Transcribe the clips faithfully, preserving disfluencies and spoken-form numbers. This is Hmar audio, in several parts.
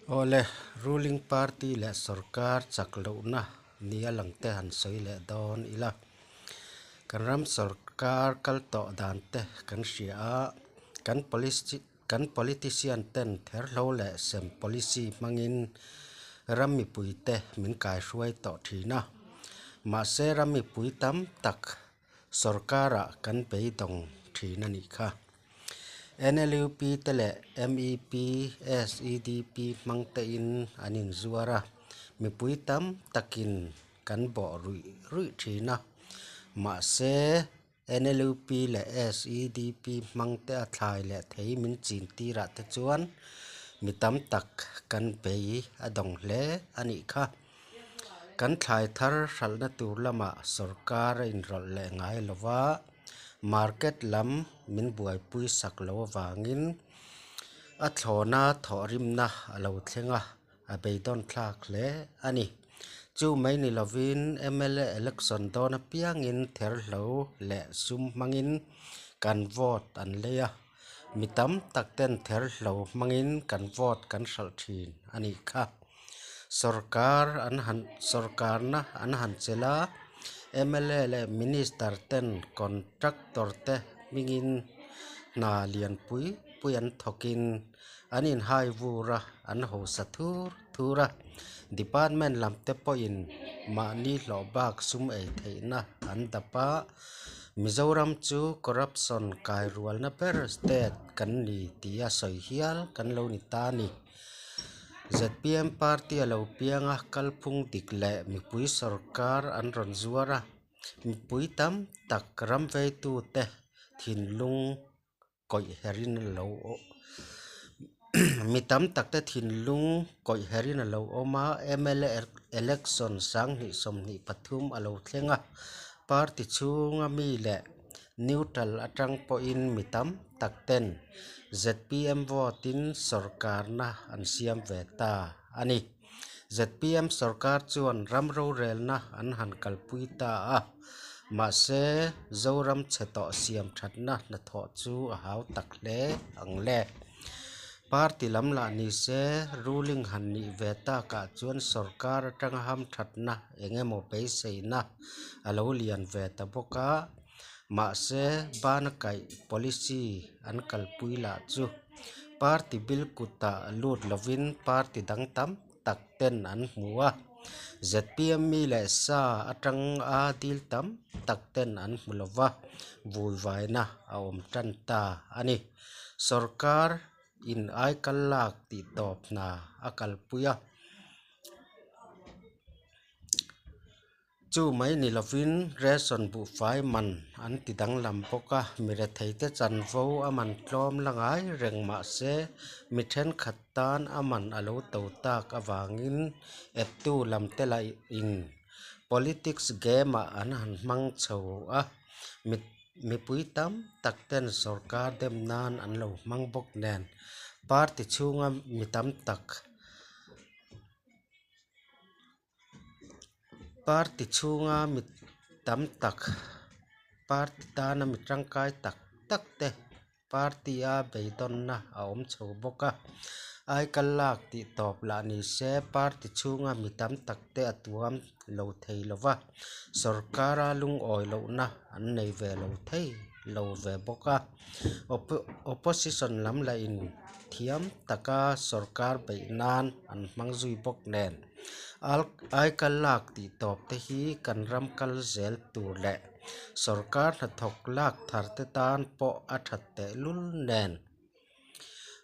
Awle, ruling party le sawrkar chak lohna ni a lang te han sawi leh dawn ila. Kan ram sawrkar kal tawh dan te kan hria a, kan policy, kan politician ten therhlo le sem policy hmangin ram mipui te min kaihruai tawh ṭhin a. Mahse, ram mipui tam tak sawrkara kan beidawng ṭhin a nih kha. N L U P te le M E P, S E D P hmang te in an inzuar a, mipui tam takin kan bawh ruih ruih ṭhin a. Mahse, N L U P le S E D P hmang te a thlai le thei min chin tirah te chuan mi tam tak kan bei a dawng hle a nih kha. Kan thlai thar hralhna tur lama sawrkar a inrawlh leh ngai lo va, market lam min buaipui sak lo avangin a thlawna thawhrimna a lo thleng a, a beidawn thlak hle a ni. Chu mai ni lovin M L A election dawn apiangin therhlo leh sum hmangin kan vote an lei a, mi tam tak ten therhlo hmangin kan vote kan hralh ṭhin a nih kha. Sawrkar an han, sawrkarna an han chel a, M L A le minister ten contractor te hmingin hna lian pui pui an thawkin an inhai vur a, an hausa thur thur a. Department lam te pawhin mahni hlawhbak sum ei theihna an dap a. Mizoram chu corruption kairualna ber state kan ni tia sawi hial kan lo ni ta ni. Z P M party a lo piang a, kalphung dik leh mipui sawrkar an rawn zuar a, mipui tam tak ram veitu te thinlung kawih herin a lo aw-, mi tam tak te thinlung kawih herin a lo awm a, M L A election sang hnih sawmhnih pathum a lo thleng a, party chhunga mi leh neutral aṭang pawhin mi tam tak ten Z P M vote in sawrkarna an siam ve ta a ni. Z P M sawrkar chuan ram rorelna an han kalpui ta a, mahse, Zoram chhe tawh siam ṭhatna hnathawh chu a hau tak hle ang le. Party lam lah ni se, ruling han nih ve takah chuan sawrkar aṭanga hamṭhatna eng emaw beiseina a lo lian ve ta bawk a. Mahse, bana kaih policy an kalpui lah chu party bil kutah lut lovin party dang tam tak ten an hmu a. Z P M mi leh sa aṭanga dil tam tak ten an hmu lo va, vuivaina a awm ṭan ta a ni. Sawrkar in aikal lak tih tawp hna a kalpui a. Chu mai ni lovin ration buhfai man an ti danglam bawk a, mi rethei te chanvo a man tlawm la ngai reng, mahse, mi ṭhenkhat tan a man a lo to tak avangin eptu lam te lahin politics game-ah an han hmang chho a, mi, mipui tam tak ten sawrkar dem nan an lo hmang bawk nen, party chhunga mi tam tak Party chhunga mi tam tak, party tana mi ṭangkai tak tak te, party-a beidawnna a awm chho bawk a. Aikal lak tih tawp lah ni se, party chhunga mi tam tak te a tuam lo thei lo va, sawrkara lungawi lohna an nei ve lo thei lo ve bawk a. Oppo-, opposition lam lahin thiam taka sawrkar beih nan an hmang zui bawk nen, al-, aikal lak tih tawp te hi kan ram kal zel tur leh sawrkar hnathawk lak thar te tan pawh a ṭhat teh lul nen,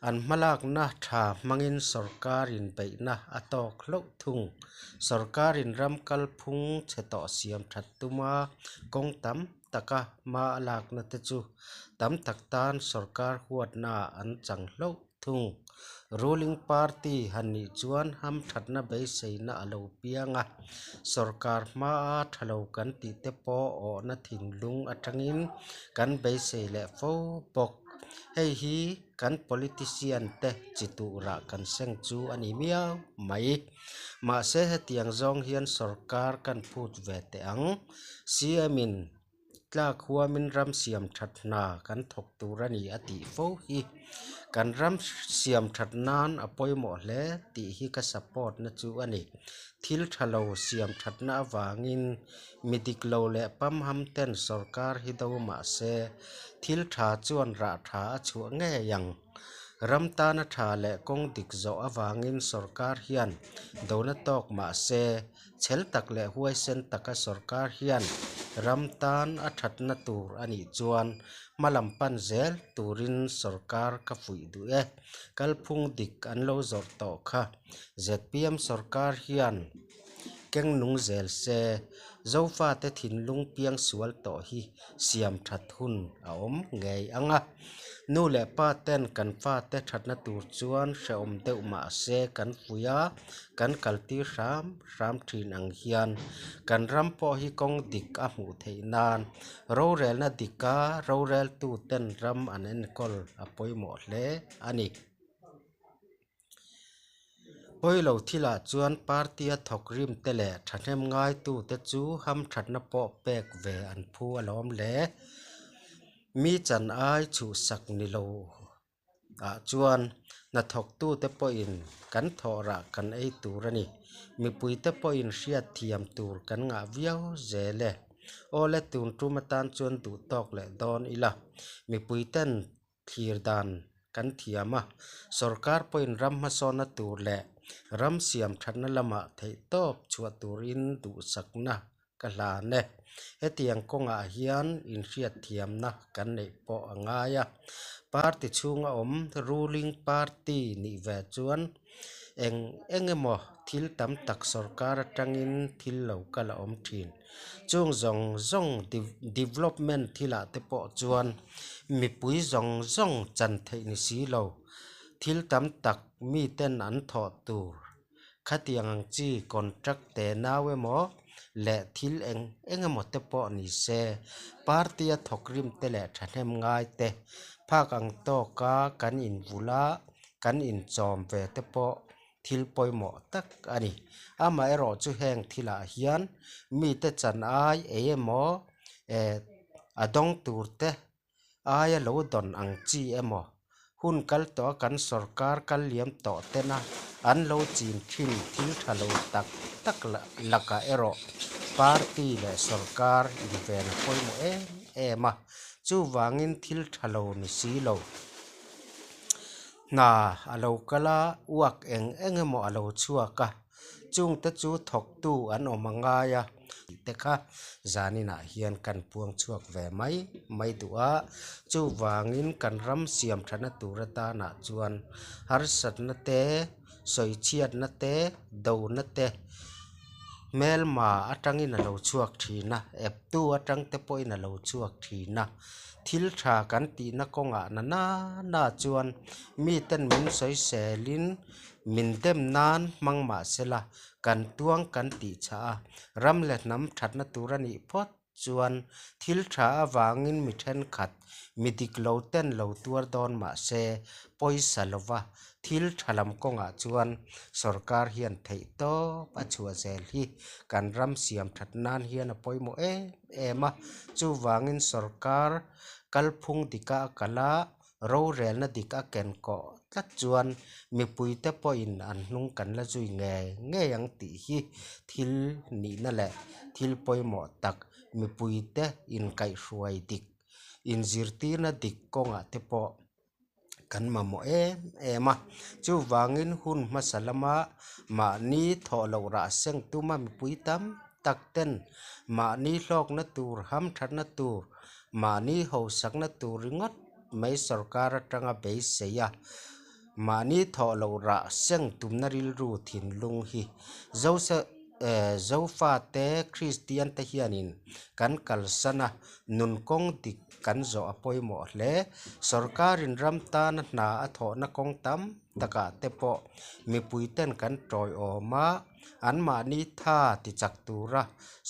an hmalakna ṭha hmangin sawrkarin beihna a tawk hlauh thung. Sawrkarin ram kalphung chhe tawh siam ṭhat tuma kawng tam taka hma a lakna te chu tam tak tan sawrkar huatna an chang hlauh thung. Ruling party han nih chuan hamṭhatna beiseina a lo piang a, sawrkar hmaa ṭha lo kan tih te pawh awhna thinlung aṭangin kan beisei leh fo bawk. Hei hi kan politician te chi turah kan seng chu a ni miau mai. Mahse, hetiang zawng hian sawrkar kan phut ve teh ang. C M in tlak huamin ram siam ṭhat hna kan thawk tur a ni a tih fo hi kan ram siam ṭhat nan a pawimawh hle tih hi ka support na chu a ni. Thil ṭha lo siam ṭhatna avangin mi dik lo leh pam ham ten sawrkar hi do mah se, thil ṭha chuan rah ṭha a chhuah ngei ang. Ram tana ṭha leh kawng dik zawh avangin sawrkar hian dona tawk mah se, chhel tak leh huaisen taka sawrkar hian ram tan a ṭhatna tur a nih chuan hmalam pan zel turin sawrkar ka fuih duh e. Kalphung dik an lo zawrh tawh kha Z P M sawrkar hian keng nung zel se, Zofate thinlung piang sual tawh hi siam ṭhat hun a awm ngei ang a. Nu leh pa ten kan fate ṭhatna tur chuan hrehawm deuh mah se kan fuih a, kan kaltir hram hram ṭhin ang hian kan ram pawh hi kawng dik a hmuh theih nan rorelna dika roreltu ten ram an enkawl a pawimawh hle a ni. Pawilo thilah chuan party-a thawk rim te leh ṭhahnem ngaitu te chu hamṭhatna pawh pek ve an phu alawm le. Mi chan ai chhuhsak ni lo ah chuan hnathawktu te pawhin kan thawh rah kan ei tur a ni. Mipui te pawhin hriatthiam tur kan ngah viau zel e. Awle, tun ṭum atan chuan duh tawk leh dawn ila. Mipui ten thlir dan kan thiam a, sawrkar pawhin ram hmasawnna tur leh ram siam ṭhatna lamah theihtawp chhuah turin duhsakna ka hlan e. Hetiang kawngah hian inhriatthiamna kan neih pawh a ngai a. Party chhunga awm ruling party nih ve chuan eng eng emaw thil tam tak sawrkar aṭangin thil lo kal a awm ṭhin. Chung zawng zawng de-, development thilah te pawh chuan mipui zawng zawng chan theih ni si lo. Thil tam tak mi ten an thawh tur khatiang ang chi contract te nau emaw leh thil eng eng emaw te pawh ni se, party-a thawk rim te leh ṭhahnem ngai te phak ang tawka kan invul a, kan inchawm ve te pawh thil pawimawh tak a ni. Amaherawhchu heng thilah hian mite chan ai ei emaw, eh, a dawng tur te aia lo dawn ang chi emaw, hun kal tawh kan sawrkar kal liam tawh tena an lo chin ṭhin thil ṭha lo tak tak la-, laka erawh party leh sawrkar inven a pawimawh em em a. Chuvangin thil ṭha lo ni si lo. Hna a lo kal a, uak eng eng emaw a lo chhuak a, chungte chu thawktu an awm a ngai a. Te kha zaninah hian kan puang chhuak ve mai mai duh a, chuvangin kan ram siam ṭhatna tur atanah chuan harsatna te, sawichhiatna te, dona te, hmelma aṭangin a lo chhuak ṭhin a, eptu aṭang te pawhin a lo chhuak ṭhin a. Thil ṭha kan tihna kawngah na na na chuan miten min sawiselin min dem nan hmang mah sela kan tuang kan tih chha a, ram leh hnam ṭhatna tur a nih phawt chuan thil ṭha avangin mi ṭhenkhat mi dik lo ten lo tuar dawn mah se, pawisa lova thil ṭha lam kawngah chuan sawrkar hian theihtawp a chhuah zel hi kan ram siam ṭhat nan hian a pawimawh em em a. Chuvangin sawrkar kalphung dika a kal a, rorelna dik a kenkawh tlat chuan mipuite pawhin an hnung kan la zui ngei ngei ang tih hi thil nihna leh thil pawimawh tak, mipuite inkaihhruai dik, inzirtirna dik kawngah te pawh kan mamawh em em a. Chuvangin hun hmasa lama mahni thawh loh rah seng tuma mipui tam tak ten mahni hlawkna tur, hamṭhatna tur, mahni hausakna tur ringawt mai sawrkar aṭanga beisei a, mahni thawh loh rah seng tumna rilru thinlung hi Zosa-, eh, Zofate Kristian te hianin kan kalsan a, nun kawng dik kan zawh a pawimawh hle. Sawrkarin ram tana hna a thawhna kawng tam takah te pawh mipuiten kan ṭawiawm a, anmahni tha tichak tura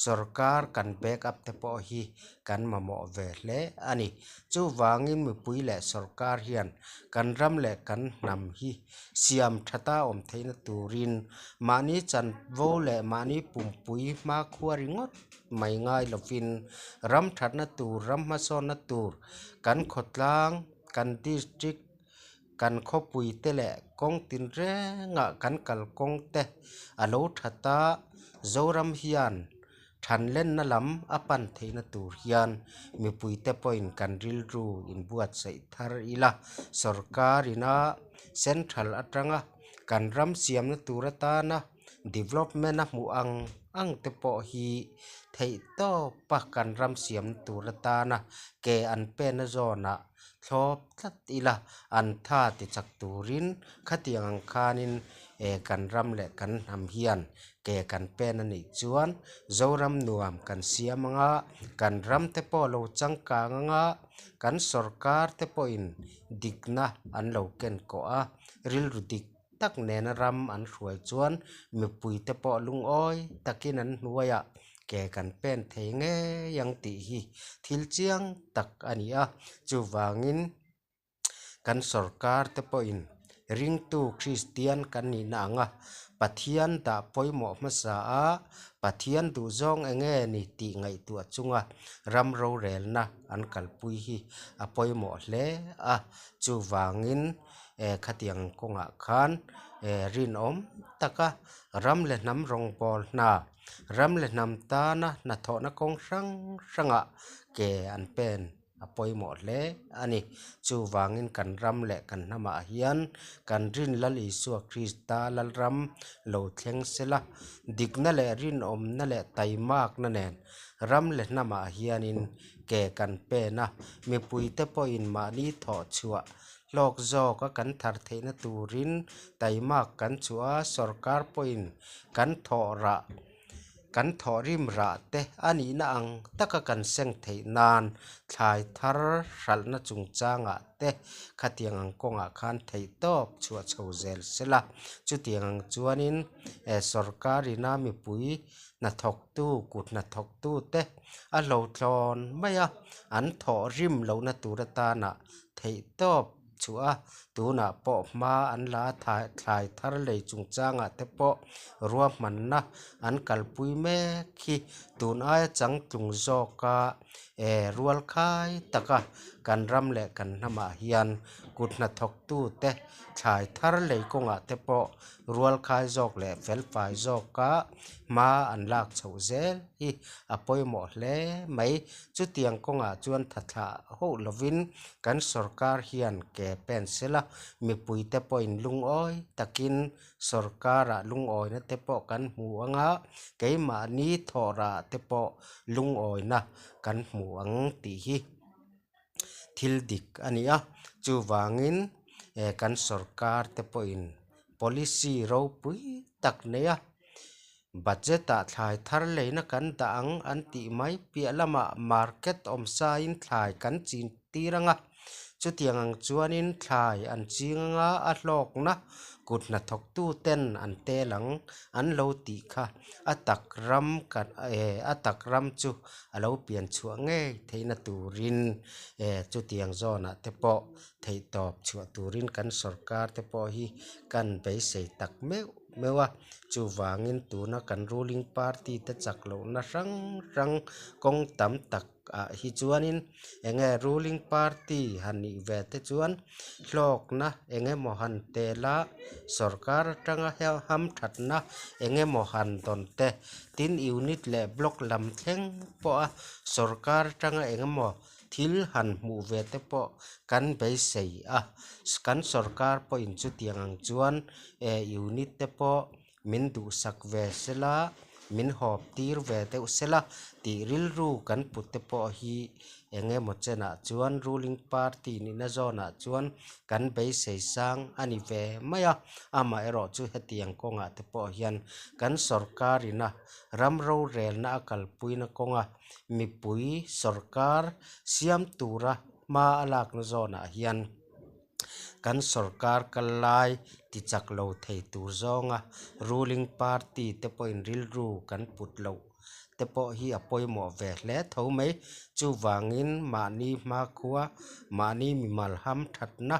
sawrkar kan back up te pawh hi kan mamawh ve hle a ni. Chuvangin mipui leh sawrkar hian kan ram leh kan hnam hi siam ṭhata awm theihna turin mahni chanvo leh mahni pumpui hmakhua ringawt mai ngai lovin ram ṭhatna tur, ram hmasawnna tur kan khawtlang, kan district, kan khawpui te leh kawng tinrengah kan kalkawng te a lo ṭhat a, Zoram hian ṭhanlenna lam a pan theihna tur hian mipuite pawhin kan rilru inbuatsaih thar ila, sawrkarin a central aṭanga kan ram siamna tur atana development a hmuh ang ang te pawh hi theihtawpa kan ram siamna tur atana ke an penna zawnah thlawp tlat ila an tha tichak turin khatiang ang khanin, e, kan ram leh kan hnam hian ke kan pen a nih chuan Zoram nuam kan siam anga, kan ram te pawh lo changkang anga, kan sawrkar te pawhin dikna an lo ken kawh a, rilru dik tak nena ram an hruai chuan mipui te pawh lungawi takin an hnuaiah ke kan pen thei ngei ang tih hi thil chiang tak a ni a. Chuvangin kan sawrkar te pawhin ringtu Kristian kan nihna anga Pathian dah pawimawh hmasa a, Pathian duh zawng eng nge ni tih ngaihtuah chunga ram rorelna an kalpui hi a pawimawh hle a. Chuvangin, e, khatiang kawngah khan, e, rinawm taka ram leh hnam rawngbawl hna, ram leh hnam tana hnathawhna kawng hrang hrangah ke an pen a pawimawh hle a ni. Chuvangin kan ram leh kan hnamah hian kan rin Lal Isua Krista Lalram lo thleng sela, dikna leh rinawmna leh taimakna nen ram leh hnamah hianin ke kan pen a, mipuite pawhin mahni thawh chhuah hlawk zawka kan thar theihna turin taimak kan chhuah a, sawrkar pawhin kan thawh rah kan thawhrim rah te a nihna ang taka kan seng theih nan thlai thar hralhna chungchangah te khatiang ang kawngah khan theihtawp chhuah chho zel sela. Chutiang ang chuanin, e, sawrkarin a mipui hnathawktu, kut hnathawktu te a hlawhtlawn mai a, an thawhrim lohna tur atana theihtawp chhuah a, tunah pawh hma an la thlai, thlai thar lei chungchangah te pawh ruahmanna an kalpui mek hi tun aia changtlung zawka, e, rualkhai taka kan ram leh kan hnamah hian kut hnathawktu te thlai thar lei kawngah te pawh rualkhai zawk leh felfai zawka hma an lak chhoh zel hi a pawimawh hle mai. Chutiang kawngah chuan thathla hauh lovin kan sawrkar hian ke pen sela, mipuite pawhin lungawi takin sawrkara lungawina te pawh kan hmu anga, keimahni thawh rah te pawh lungawina kan hmu ang tih hi thil dik a ni a. Chuvangin, e, kan sawrkar te pawhin policy ropui tak nei a, budget-ah thlai thar leina kan dah ang an tih mai, piah lamah market awm sain thlai kan chin tir anga, chutiang ang chuanin thlai an ching anga, a hlawkna kut hnathawktu ten an tel ang an lo tih kha a tak ram kan, e, a tak ram chu a lo pian chhuah ngei theihna turin, e, chutiang zawnah te pawh theihtawp chhuah turin kan sawrkar te pawh hi kan beisei tak meuh meuh a. Chuvangin tuna kan ruling party te chak lohna hrang hrang kawng tam tak ah hi chuanin enge ruling party han nih ve te chuan hlawkna eng emaw han tel a, sawrkar aṭanga he hamṭhatna eng emaw han dawn te, tin unit leh block lam thleng pawha sawrkar aṭanga eng emaw thil han hmuh ve te pawh kan beisei a, kan sawrkar pawhin chutiang ang chuan, e, unit te pawh min duhsak ve sela, min hawp tir ve deuh sela tih rilru kan put te pawh hi eng emaw chenah chuan ruling party nihna zawnah chuan kan beisei sang a ni ve mai a. Amaherawhchu hetiang kawngah te pawh hian kan sawrkarin a ram rorelna a kalpuina kawnga mipui sawrkar siam tura hma a lakna zawnah hian kan sawrkar kal lai tichak lo thei tur zawnga ruling party te pawhin rilru kan put loh te pawh hi a pawimawh ve hle tho mai. Chuvangin mahni hmakhua, mahni mimal hamṭhatna,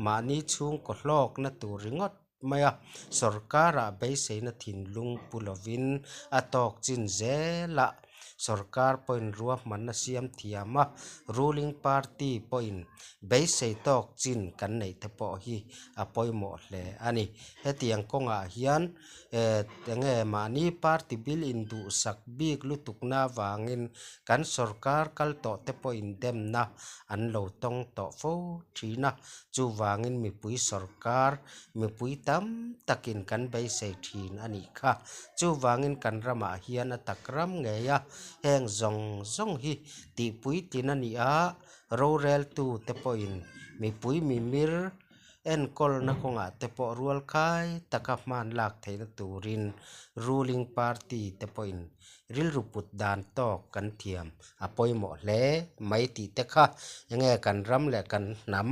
mahni chhungkaw hlawkna tur ringawt maia sawrkara beiseina thinlung pu lovin a tawk chin zela sawrkar pawhin ruahmanna siam thiama ruling party pawhin beisei tawk chin kan neih te pawh hi a pawimawh hle a ni. Hetiang kawngah hian, eh, enge mahni party bil induhsak bik lutukna vangin kan sawrkar kal tawh te pawhin demna an lo tawng tawh fo ṭhin a. Chuvangin mipui sawrkar, mipui tam takin kan beisei ṭhin a nih kha. Chuvangin kan ramah hian a tak ram ngeia heng zawng zawng hi tihpui tin a ni a, roreltu te pawhin mipui mimir enkawlna kawngah te pawh rualkhai taka hman lak theihna turin ruling party te pawhin rilru put dan tawk kan thiam a pawimawh hle mai tih te kha enge kan ram leh kan hnam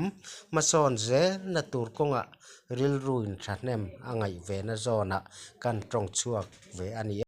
hmasawn zelna tur kawngah rilru inṭhahnem a ngaih vena zawnah kan ṭawng chhuak ve a ni.